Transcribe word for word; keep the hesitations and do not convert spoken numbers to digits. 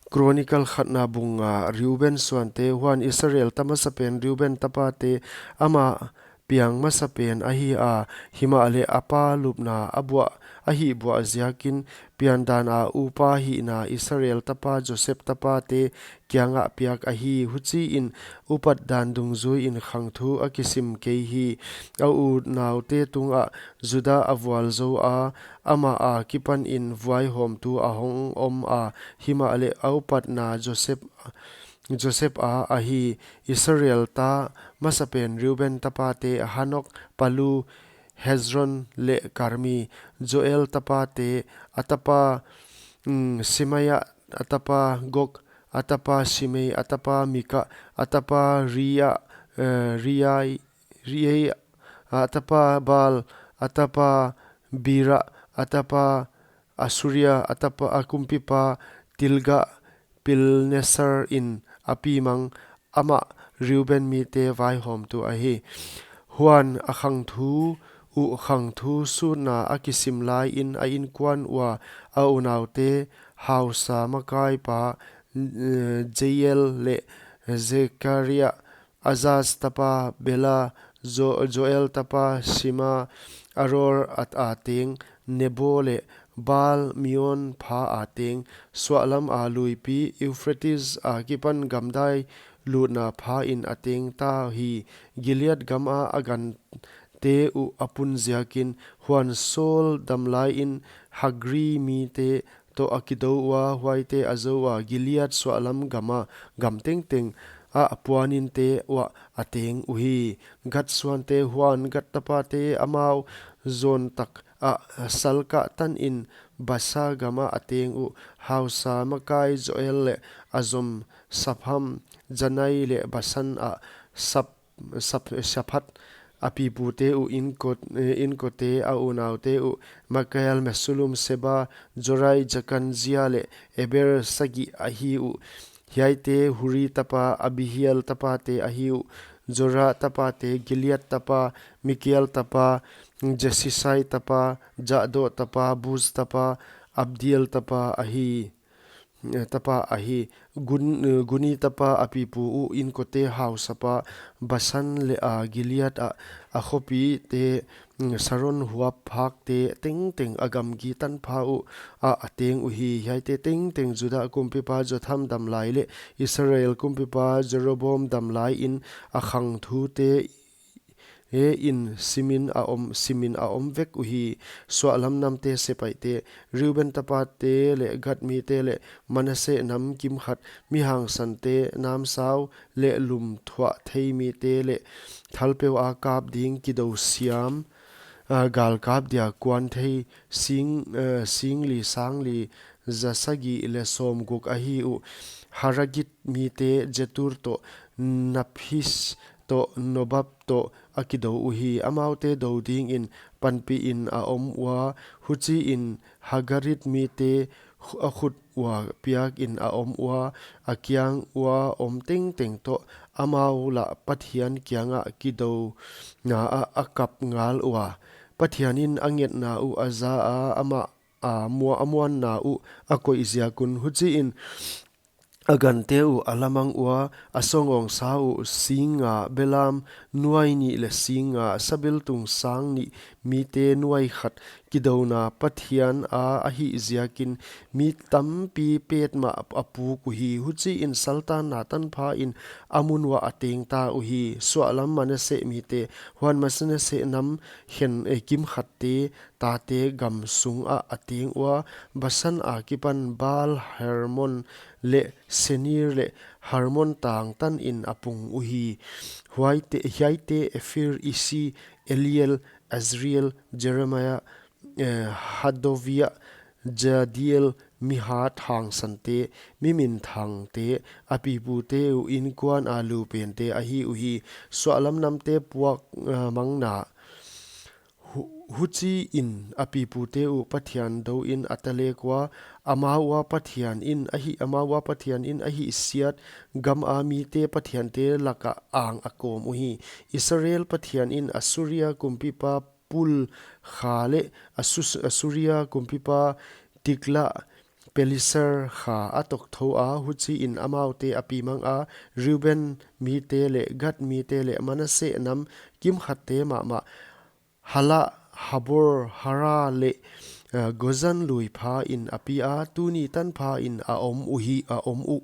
Chronicle khatna bung nga. Reuben suante. Huan Israel ta masapen Reuben tapate, ama piang masapen ahi a, himahleh a pa lupna a buah, a hihbuah ziakin, piandan a upa hihna Israel tapa Joseph tapate kiangah piak ahi. Huchiin, upat dan dungzuiin khangthu a kisim kei hi. A unaute tungah Judah a vualzou a, amah akipanin vaihawmtu a hong om a, himahleh a upatna Joseph, Joseph a ahi. Israel ta masapen Reuben tapate, Hanok, Palu, Hezron leh Karmi. Joel tapate, a tapa, mm, Semaiah, a tapa Gog, a tapa Simei, a tapa Mika, a tapa Ria, eh, Riai, Riai, a tapa Baal, a tapa Bira, a tapa Asuria, a tapa, a kumpipa Tilga-pilneserin a pi mang. Amah Reuben mite vaihawmtu ahi. Huan a khangthu uh khangthu sutna a kisim laiin a inkuan ua a unaute hausa makaipa, eh, Jeiel leh Zekaria, Azaz tapa Bela, Jo-, Joel tapa Sima, Aror a, a teng, Nebo leh Baal Meon pha a teng, suahlam a luipi Euphrates akipan gamdai lutna phain a teng ta hi. Gilead gama a gante uh a pun ziakin, huan Saul damlaiin Hagri mite toh a kidou ua, huaite a zou a, Gilead suahlam gama gam tengteng a puaninte uah a teng uhi. Gad suante. Huan Gad tapate, amau zontak a salkah tanin Basa gama a teng uh, hausa makai Joel leh a zom Sapham, Janai leh Basan a Sap-, Sap-, Saphat, a pipute uh inko-, eh, inkote, a unaute uh, Mikael, Mesulam, Seba, Jorai, Jakan, Zia leh Eber, sagih ahi uh. Hiaite Huri tapa Abihail tapate ahi uh. Zora tapate, Gilead tapa, Mikiel tapa, Jesisai tapa, Jahdo tapa, Buz tapa, Abdiel tapa ahi, eh, tapa ahi. Gun-, eh, Guni tapa a pipu uh inkote, hausapa Basan leh a Gilead a, a khopite, mm, Saron huap phakte tengteng a gamgi tanpha uh a, a teng uhi. Hiaite tengteng Judah kumpipa Jotham damlai leh Israel kumpipa Jeroboam damlaiin a khangthutein simin a om, simin a om vek uhi. Suahlam namte sepaihte. Reuben tapate leh Gad mite leh Manasseh nam kimkhat, mi hangsante, namsau leh lum thuah thei mite leh thalpeu a kap ding kidou siam, a, galkap dia kuan thei sing, a, singli sangli za sagih leh sawmguk ahi uh. Haragit mite Jetur toh Naphis toh Nobab toh a kidou uhi. Amaute dou dingin panpihin a om ua, huchiin Hagarit mite khu-, a khut ua piakin a om ua, a kiang ua om tengteng toh amau lah Pathian kiangah kidouna ah a kap ngal ua. Pathianin a ngetna uh a za a, amah a mua-, a muanna uh a koih ziak un. Huchiin a gante uh a lamang ua, a sawngawngsa uh sing nga, belam nuai nih leh sing nga, sabiltung sang nih mite nuai khat, kidouna Pathian a, a hih ziakin mi tampi petmah a puk uhi. Huchiin saltanna tanphain a mun uah a teng ta uhi. Suahlam Manasseh mite. Huan Manasseh nam khen, eh, kimkhatte tate gam sungah a teng ua, Basan akipan Baal Hermon leh Senir leh Hermon tang tanin a pung uhi. Huaite, hiaite Ephir, Isi, Eliel, Azriel, Jeremiah, eh, Hodavia, Jahdiel, mi hat hangsante, mi minthangte, a pipute uh inkuan a lupente ahi uhi. Suahlam namte puak, eh, mangna. Hu-, huchiin a pipute uh Pathian douin a talek ua, amau a Pathianin a hih, amau a Pathianin a hihsiat gama mite pathiante laka ang a kawm uhi. Israel Pathianin Assuria kumpipa Pul kha leh Assus-, Assuria kumpipa Tigla Beser kha a tokthou a, huchiin amaute a pi mang a, Reuben mite leh Gad mite leh Manasseh nam kimkhatte mahmah, Halah, Habor, Hara leh, eh, Gozan lui phain a pi a, tuni tan phain a om uhi, a om uh.